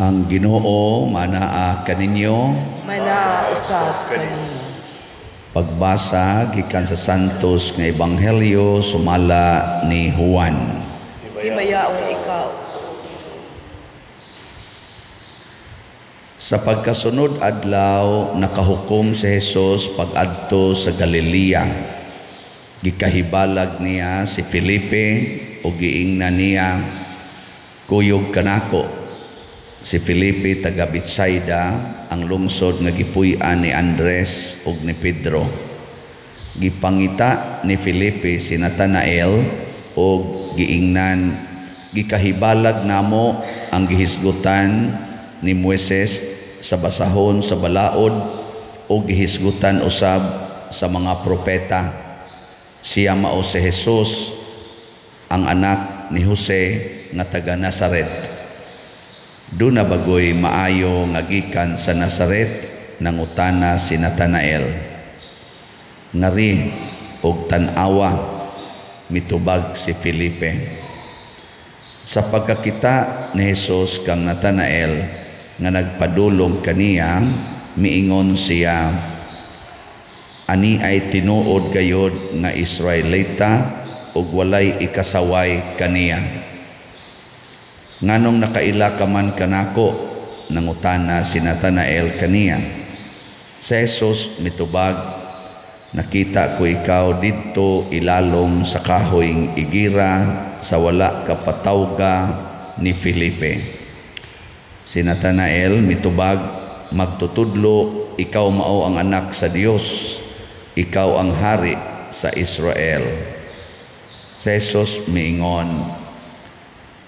Ang Ginoo manaa kaninyo. Manaa usab kanimo. Pagbasa gikan sa Santos nga Ebanghelyo sumala ni Juan. Himayaon ikaw. Sa pagkasunod adlaw, nakahukom si Jesus pag-adto sa Galilea. Gikahibalag niya si Felipe ug giingnan niya, "Kuyog kanako." Si Felipe taga Betsaida, ang lungsod nga gipuy-an ni Andres ug ni Pedro. Gipangita ni Felipe si Natanael ug giingnan, "Gikahibalag namo ang gihisgutan ni Moises sa basahon sa balaod ug gihisgutan usab sa mga propeta. Siya mao si Jesus, ang anak ni Jose nga taga Nazaret." "Duna bagoy maayo nga gikan sa Nazaret?" nangutana si Natanael. "Ngari og tan-awa," mitubag si Felipe. Sa pagkakita ni Jesus kang Natanael nga nagpadulong kaniya, miingon siya, "Ani ay tinuod gayod nga Israelita ug walay ikasaway kaniya." "Nganong nakaila ka man kanako?" nangutana si Natanael kaniya. Si Jesus mitubag, "Nakita ko ikaw didto ilalom sa kahoy igira sa wala ka patawga ni Felipe." Si Natanael mitubag, "Magtutudlo, ikaw mao ang anak sa Dios, ikaw ang hari sa Israel." Si Jesus miingon,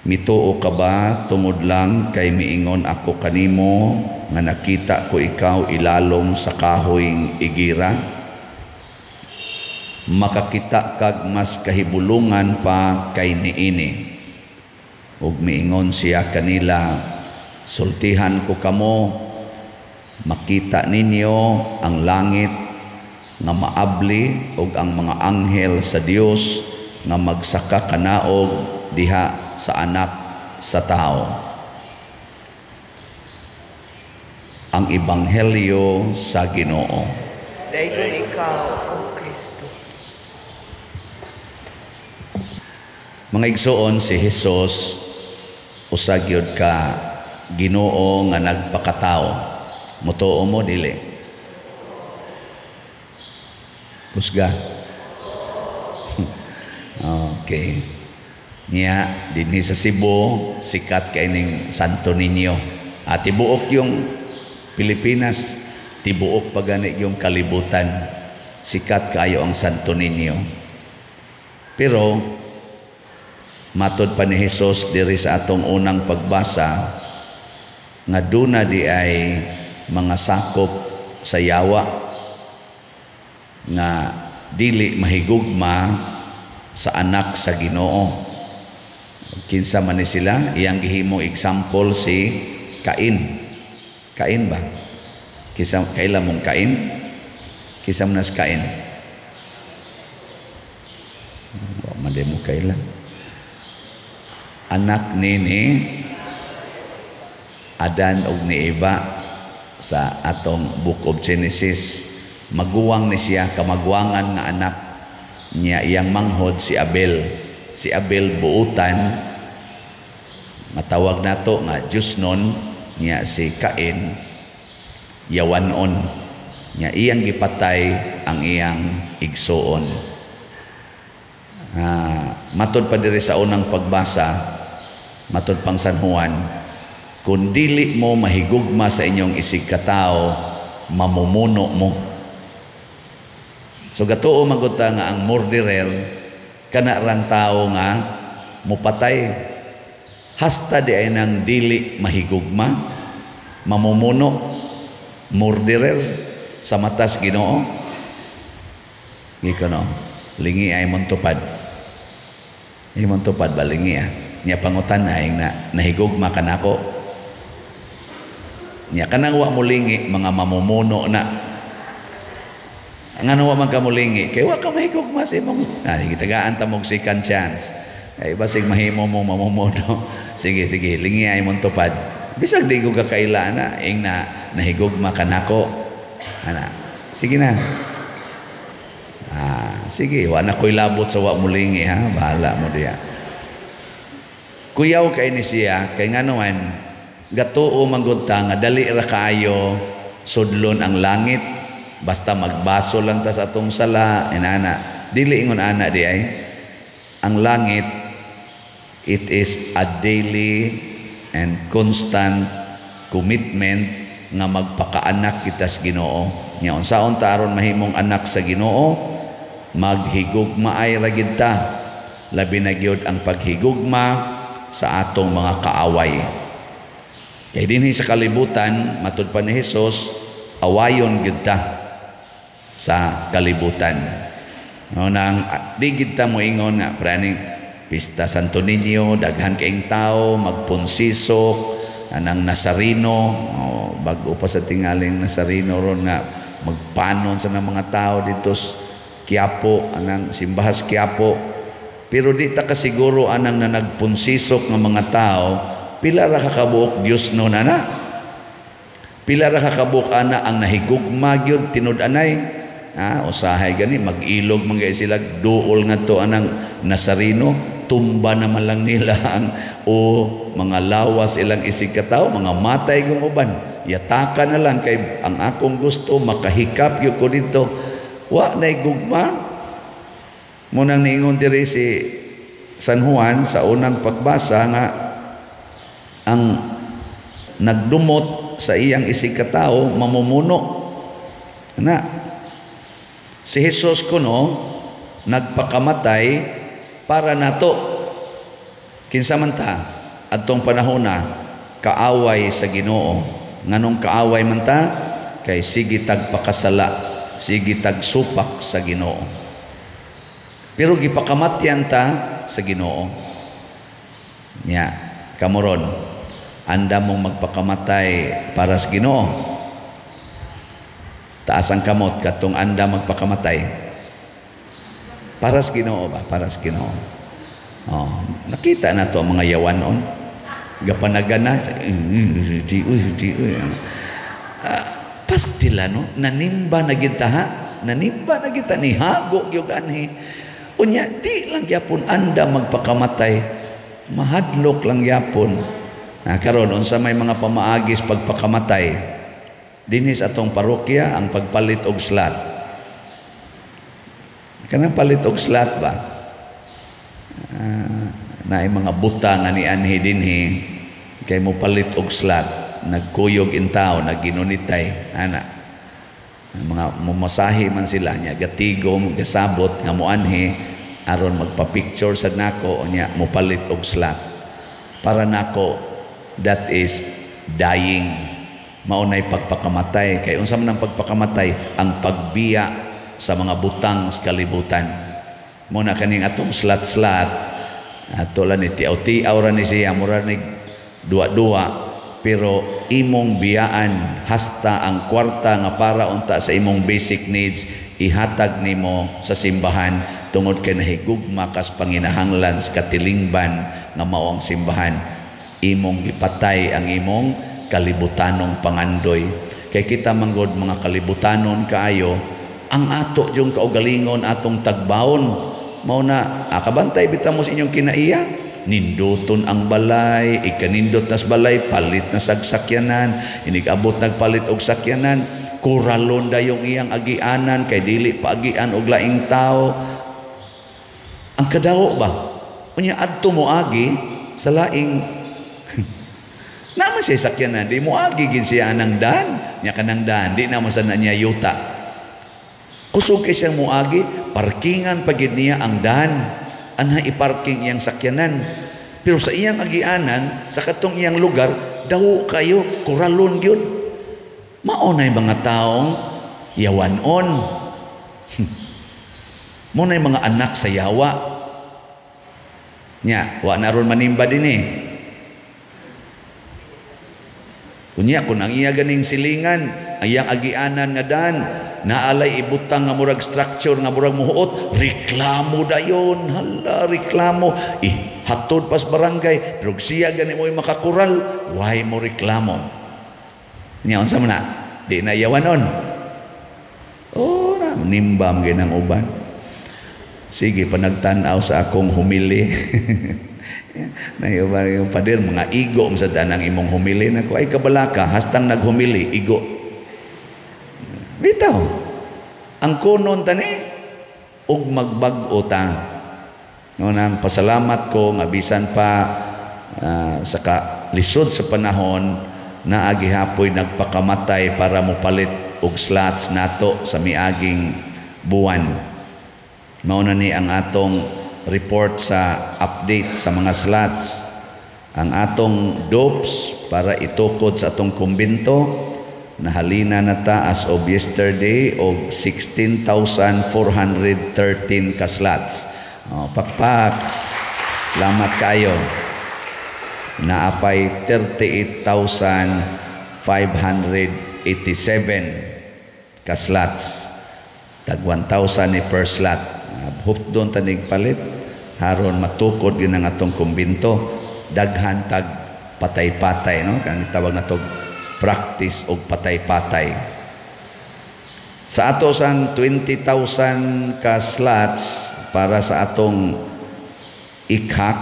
"Mituo ka ba tungod lang kay miingon ako kanimo nga nakita ko ikaw ilalom sa kahoy igira? Makakita kag mas kahibulungan pa kay niini." Ug miingon siya kanila, "Sultihan ko kamo, makita ninyo ang langit nga maabli ug ang mga anghel sa Dios nga magsaka kanaog diha sa anak sa tao." Ang Ebanghelyo sa Ginoo. Dayon ikaw, O Kristo. Mga igsoon, si Jesus usa gyud ka Ginoo nga nagpakatao. Mutuo mo dili? Kusga. Okay. Niya dinhi sa Cebu sikat kay ning Santo Niño. At tibuok yung Pilipinas, tibuok pa gani yung kalibutan. Sikat kayo ang Santo Niño. Pero matod pa ni Jesus diri sa atong unang pagbasa nga duna di ay mga sakop sa yawa nga dili mahigugma sa anak sa Ginoo. Kinsa man ni sila? Iyang gihimo example si Cain. Cain ba? Kinsa kaila mong Cain? Kinsa man nas Cain? Wa man di mo kaila. Anak ni Adan ug ni Eva sa atong Book of Genesis. Maguwang ni siya, kamaguwangan nga anak niya, iyang manghod si Abel. Si Abel buutan, matawag nato nga Diyosnon, niya si Cain yawanon, niya iyang gipatay ang iyang igsuon. Matod pa diri sa unang pagbasa, matod pang San Juan, kung dili mo mahigugma sa inyong isig katao, mamumuno mo. So gatuo magud ta nga ang murderer kana rang tao nga mupatay, hasta di ay nang dili mahigugma, mamumuno, murderer sa matas Ginoo. Gikono, lingi ay montupad. Ay montupad ba lingi ah? Nya pangutan ay na nahigugma kanako. Nya kanang wa mo lingi mga mamumuno na. Ngano wa man ka molingi kay wa ka mahigugma sa imong sige, tagaan ta mog second chance. Kay basig mahimo mo mamumuno. Sige, sige, lingi ay montupad. Bisag di ko kakaila na, ing na nahigugma ka nako. Ana, sige na. Ah, sige, wa na ko'y labot sa wa mulingi ha, bahala mo diya. Kuyaw kay ni siya, kay nga naman, gatuo manggod ta nga dali ra kaayo sudlon ang langit, basta magbaso lang ta sa atong sala, inana. Dili ingon ana di ay. Ang langit, it is a daily and constant commitment nga magpakaanak kita sa Ginoo. Nya unsaon ta aron mahimong anak sa Ginoo? Maghigugmaay ra gid ta. Labi na gyud ang paghigugma sa atong mga kaaway. Kay dinhi sa kalibutan, matud pa ni Hesus, awayon gyud ta sa kalibutan. No, nang di gid ta moingon nga praning pista Santo Niño, daghan kaing tao, magpunsisok, anang Nazareno, oh, bag-o pa sa tingaling Nazareno ron nga magpanon sa ng mga tao dito sa Quiapo, anang simbahas Quiapo. Pero di ta kasiguro anang na nagpunsisok nga mga tao, pila ra kakabuok Dios no ana? Pila ra kakabuok ana ang nahigugma gyud tinud-anay? Ah, usahay gani mag-ilog man gay sila duol ngadto anang Nazareno, tumba naman lang nila ang o mga lawas ilang isig katawo, mga matay kung uban. Yataka na lang kay ang akong gusto makahikap gyud ko dito. Wa nay gugma. Munang niingon diri si San Juan sa unang pagbasa nga ang nagdumot sa iyang isig katawo mamumuno. Na si Jesus kuno nagpakamatay para nato. Kinsa man ta adtong panahona kaaway sa Ginoo. Nganong kaaway man ta? Kay sige tagpakasala, sige tagsupak sa Ginoo. Pero gipakamatyan ta sa Ginoo. Nya, kamoron, anda mong magpakamatay para sa Ginoo. Taas ang kamot katong anda magpakamatay. Para sa Ginoo ba? Para sa Ginoo. Oh, nakita na to ang mga yawanon. Gapanagana, di uy, di uy. Pastila no, nanimba na gid ta ha. Nanimba na gid ta ni hago gyud anhi. Unya di lang gyapon anda magpakamatay. Mahadlok lang gyapon. Na karon unsa may mga pamaagis pagpakamatay? Dinhi sa atong parokya ang pagpalit og slot. Kanang palit og slot ba? Naay mga buta nga nianhi dinhi kay mo palit og slot, nagkuyog in tao, nagginunitay ana. Ang mga mumasahi man sila nya gatigom gasabot nga moanhi aron magpa-picture sad nako nya mopalit og slot. Para nako that is dying. Mao nay pagpakamatay. Kay unsa man ang pagpakamatay? Ang pagbiya sa mga butang sa kalibutan. Mo na kaning atong slot-slot ato lang ni tiaw-tiaw ra ni siya, mura ni duwa-duwa, pero imong biyaan hasta ang kwarta nga para unta sa imong basic needs ihatag nimo sa simbahan tungod kay nahigugma kas panginahanglan sa katilingban nga mao ang simbahan. Imong gipatay ang imong kalibutanong pangandoy. Kay kita manggod mga kalibutanon kaayo, ang ato yung kaugalingon atong tagbaon. Mao na akabantay bitaw mo sa inyong kinaiya, ninduton ang balay, ikanindot nas balay, palit na sagsakyanan, inigabot nagpalit og sakyanan, kuralon dayong iyang agianan kay dili paagian og laing tao. Ang kadawo ba? Unya adto mo agi sa laing naman siya sakyanan, di mo agi gid siya anang dan, nya kanang dan, di naman sa na niya yuta. Kusog kay siyang muagi, parkingan pa gid niya ang dan, anha iparking iyang sakyanan. Pero sa iyang agianan, sa katong iyang lugar, dawo kayo, kuralon gyud. Mao nay mga taong yawanon. Mao nay mga anak sa yawa. Nya, wa na ron manimba dinhi. Unya kun ang iya ganing silingan, ang iyang agianan nga dan, naalay ibutang nga murag structure nga murag muhuot, reklamo dayon, hala reklamo. Hatod pas barangay, pero siya gani mo'y makakural, why mo reklamo? Nya unsa man na? Di na yawanon. Oh, na nimbam ginang uban. Sige, panagtanaw sa akong humili. Naiba yung pader, mga igo sa danang imong humili nako ay kabalaka hastang naghumili igo. Bitaw. Ang kunon tani og magbag-o ta. No nang pasalamat ko nga bisan pa sa lisod sa panahon naa gihapoy nagpakamatay para mopalit og slots nato sa miaging buwan. Mao na ni ang atong report sa update sa mga slots. Ang atong dopes para itukod sa atong kumbinto nahalina na ta as of yesterday og 16,413 ka slots. Oh, pakpak. Salamat kayo. Naapay 38,587 ka slots. Tag 1,000 ni per slot. Hupdon tanig palit haron matukod gyud ang atong kumbinto, daghan tag patay-patay, no, kanang tawag nato practice og patay-patay. Sa ato sang 20,000 ka slots para sa atong ikhak,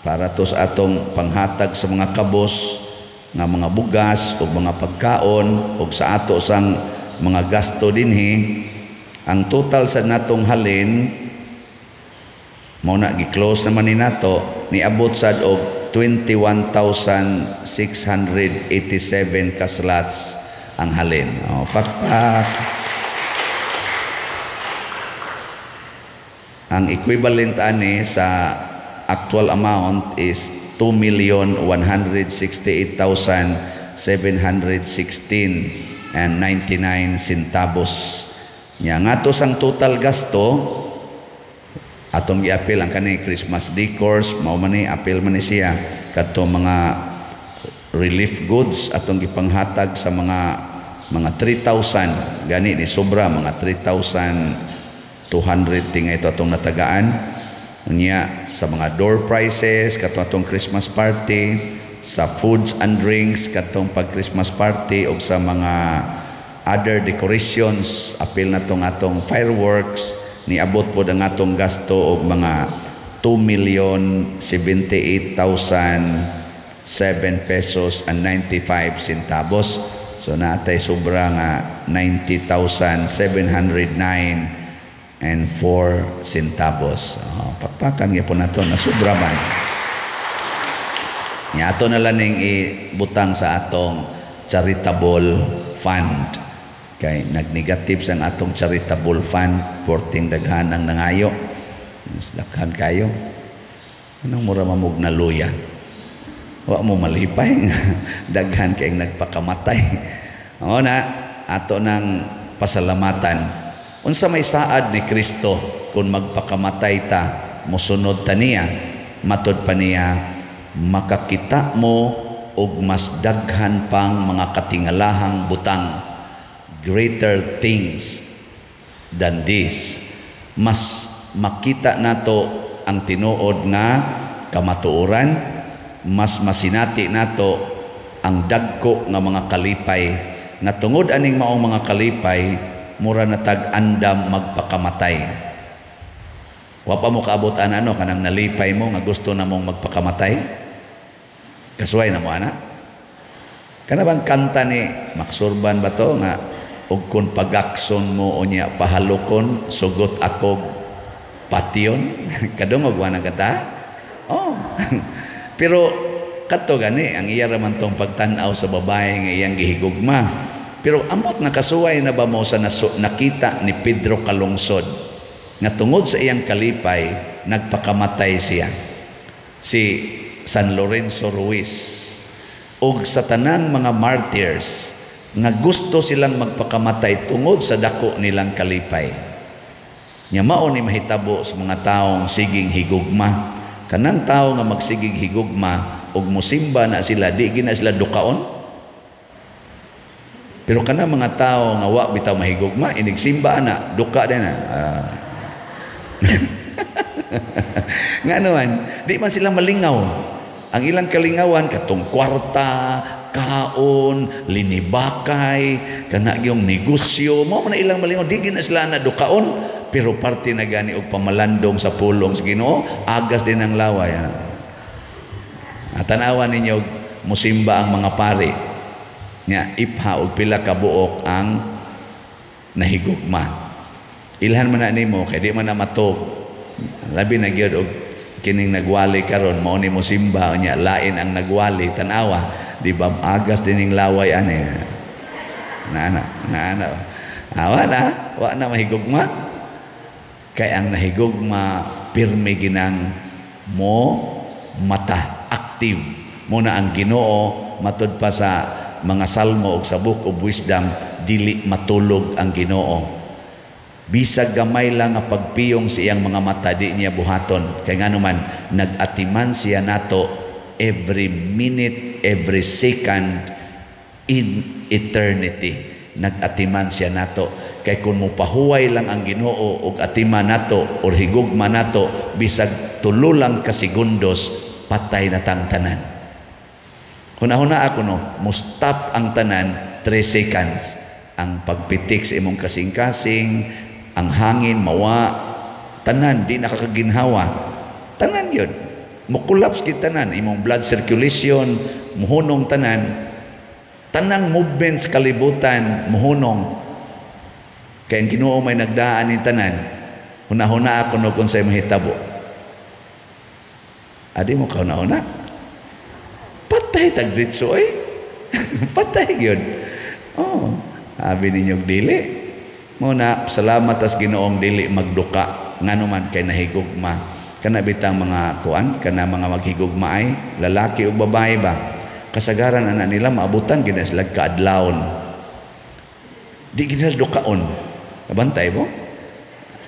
para to sa atong panghatag sa mga kabos nga mga bugas o mga pagkaon og sa ato sang mga gasto dinhi, ang total sa natong halin mao na gi-close naman ni nato, niabot sad og 21,687 ka slots ang halin. O, pakpak. Ang equivalent ani sa actual amount is 2,168,716.99 centavos. Nya ngato sang total gasto atong giapil ang kani Christmas decors, mao man ni apil man ni siya kadto mga relief goods atong gipanghatag sa mga 3,000 gani ni sobra mga 3,200 tinga ito atong natagaan. Unya sa mga door prizes kadto atong Christmas party, sa foods and drinks katong pag Christmas party, og sa mga other decorations apil na tong atong fireworks, niabot pod ang atong gasto og mga 2,078,007 pesos and 95 centavos. So naatay sobra nga 90,709 and 4 centavos. Oh, pakpakan gyapon nato na sobra man. Nya ato na lang ning ibutang sa atong charitable fund. Kay nagnegative sang atong charitable fund, porting daghan ang nangayo. Daghan kayo. Anong mura mamog na luya? Wa mo malipay. Daghan kay nagpakamatay. O na, ato nang pasalamatan. Unsa may saad ni Kristo kung magpakamatay ta, mosunod ta niya, matod pa niya, makakita mo og mas daghan pang mga katingalahang butang, greater things than this. Mas makita nato ang tinuod nga kamatuoran, mas masinati nato ang dagko nga mga kalipay, nga tungod aning maong mga kalipay, mura na tag-andam magpakamatay. Wa pa mo kaabot ana no kanang nalipay mo nga gusto na mong magpakamatay? Kasuway na mo ana? Kana bang kanta ni Maxurban ba to nga og kun pagakson mo unya pahalukon sugot akog patyon? Kadungog wa na kata? Oh. Pero kadto gani ang iya ra man tong pagtan-aw sa babae nga iyang gihigugma. Pero amot nakasuway na ba mo sa nakita ni Pedro Calungsod nga tungod sa iyang kalipay nagpakamatay siya, si San Lorenzo Ruiz, og sa tanang mga martyrs nga gusto silang magpakamatay tungod sa dako nilang kalipay. Nya mao ni mahitabo sa mga taong siging higugma. Kanang tao nga magsigig higugma og mosimba na sila, di gina sila dukaon. Pero kana mga tao nga wa bitaw mahigugma, inigsimba na, duka din na. Nga naman, di man sila malingaw. Ang ilang kalingawan, katong kwarta, kaon, linibakay, kana yung negosyo, mo man ilang malingaw, di gina sila na dukaon, pero parte na gani og pamalandong sa pulong sa Ginoo, agas din ang laway. Tanawa ninyo musimba ang mga pari. Nya ipha og pila ka buok ang nahigugma. Ilhan man na nimo kay di man na matog. Labi na gyud og kining nagwali karon mao ni musimba nya lain ang nagwali, tan-awa, di ba agas dining laway ani. Na na na. Awa na, wa na mahigugma. Kay ang nahigugma pirmi ginang mo mata, active. Muna ang Ginoo matud pa sa mga salmo ug sa Book of Wisdom, dili matulog ang Ginoo. Bisag gamay lang nga pagpiyong sa iyang mga mata, di niya buhaton. Kay ngano man, nag-atiman siya nato every minute, every second in eternity. Nag-atiman siya nato. Kay kung mopahuway lang ang Ginoo og atiman nato or higugma nato, bisag tulo lang ka segundos, patay na tang tanan. Huna-huna ako no, mo stop ang tanan 3 seconds. Ang pagpitik sa imong kasing-kasing, ang hangin mawa, tanan di nakakaginhawa. Tanan yun. Mo-collapse gid tanan, imong blood circulation, muhunong tanan. Tanang movements kalibutan muhunong. Kay ang Ginoo may nagdaan ni tanan. Huna-huna ako no kung sa'y mahitabo. Adi mo kahuna-huna? Patay tag ditso eh. Patay gyud. Oh, abi ninyo dili. Muna salamat as Ginoong dili magduka ngano man kay nahigugma. Kana bitang mga kuan, kana mga maghigugma ay lalaki o babae ba? Kasagaran ana nila maabutan gid sila kaadlawon. Di gid sila dukaon. Kabantay mo?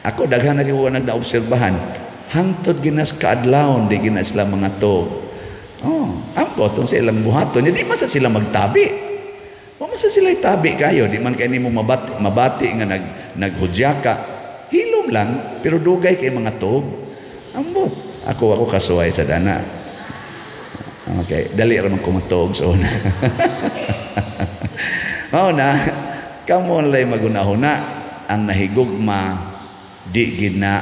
Ako daghan na gyud nagnaobserbahan. Hangtod ginas kaadlawon di gina sila mga to. Oh, ambot tong sa ilang buhaton. Di man sa sila magtabi. Wa man sa sila itabi kayo, di man kay nimo mabati, mabati nga naghudya ka. Hilom lang pero dugay kay mga tog. Ambot. Ako kasuway sa dana. Okay, dali ra man kumatog sa una. Mao na, kamo lay magunahuna ang nahigugma di gid na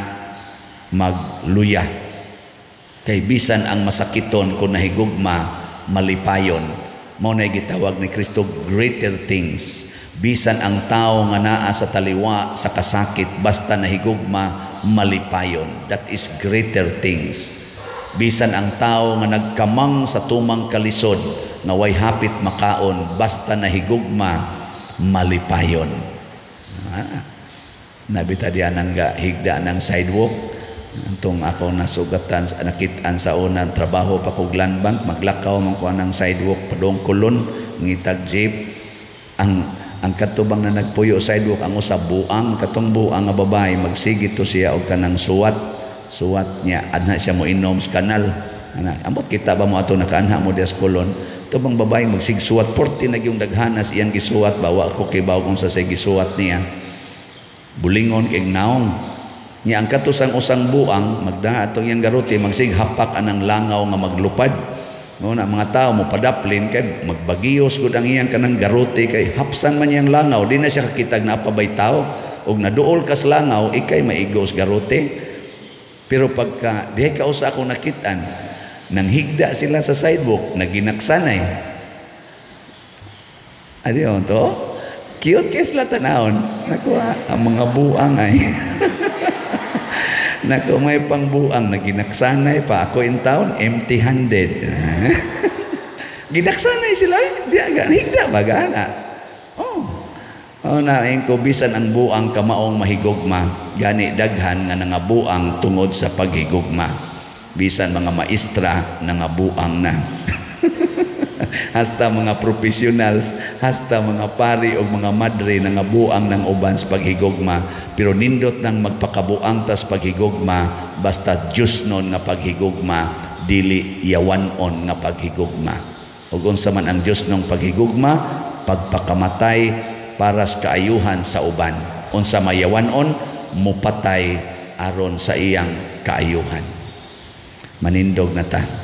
magluya. Kay bisan ang masakiton kung nahigugma malipayon. Mao na gitawag ni Kristo greater things. Bisan ang tao nga naa sa taliwa sa kasakit basta nahigugma malipayon. That is greater things. Bisan ang tao nga nagkamang sa tumang kalisod nga way hapit makaon basta nahigugma malipayon. Nabita diyan ang higda ng sidewalk. Antong ako nasugatan, nakitaan sa unang trabaho pa kog land bank, maglakaw man ko anang sidewalk padung Kulon, ngitag jeep. Ang katubang na nagpuyo sidewalk ang usa buang, katong buang nga babae magsigit to siya og kanang suwat. Suwat niya adna siya mo inom sa kanal. Ana, ambot kita ba mo ato nakaanha mo dias Kulon. Tubang babae magsigsuwat porti na gyung daghanas iyang gisuwat ba wa ko kibaw kung sa say gisuwat niya. Bulingon kay naong. Nya ang katusang usang buang magdaa atong iyang garote magsig hapak anang langaw nga maglupad. No na mga tao mo padaplin kay magbagiyos gud ang iyang kanang garote kay hapsan man iyang langaw, di na siya kakitag na pabay tao og naduol kas langaw ikay maigos garote. Pero pagka dihay ka usa ako nakitan nang higda sila sa sidewalk naginaksanay. Adi on to? Cute kay sila tanawon. Nakuha ang mga buang ay. Naku, may pangbuang na ginaksanay pa. Ako in town, empty-handed. Ginaksanay sila. Di aga, higda ba gana? Oh. Oh, naing ko bisan ang buang kamaong mahigugma, gani daghan nga nangabuang tungod sa paghigugma. Bisan mga maestra nangabuang na. Hasta mga professionals, hasta mga pari o mga madre nangabuang ng uban sa paghigugma, pero nindot nang magpakabuang tas paghigugma, basta Diyos nun nga paghigugma, dili yawanon nga paghigugma. Ug unsa man ang Diyos nung paghigugma, pagpakamatay para sa kaayuhan sa uban. Unsa mayawanon, mupatay aron sa iyang kaayuhan. Manindog na ta.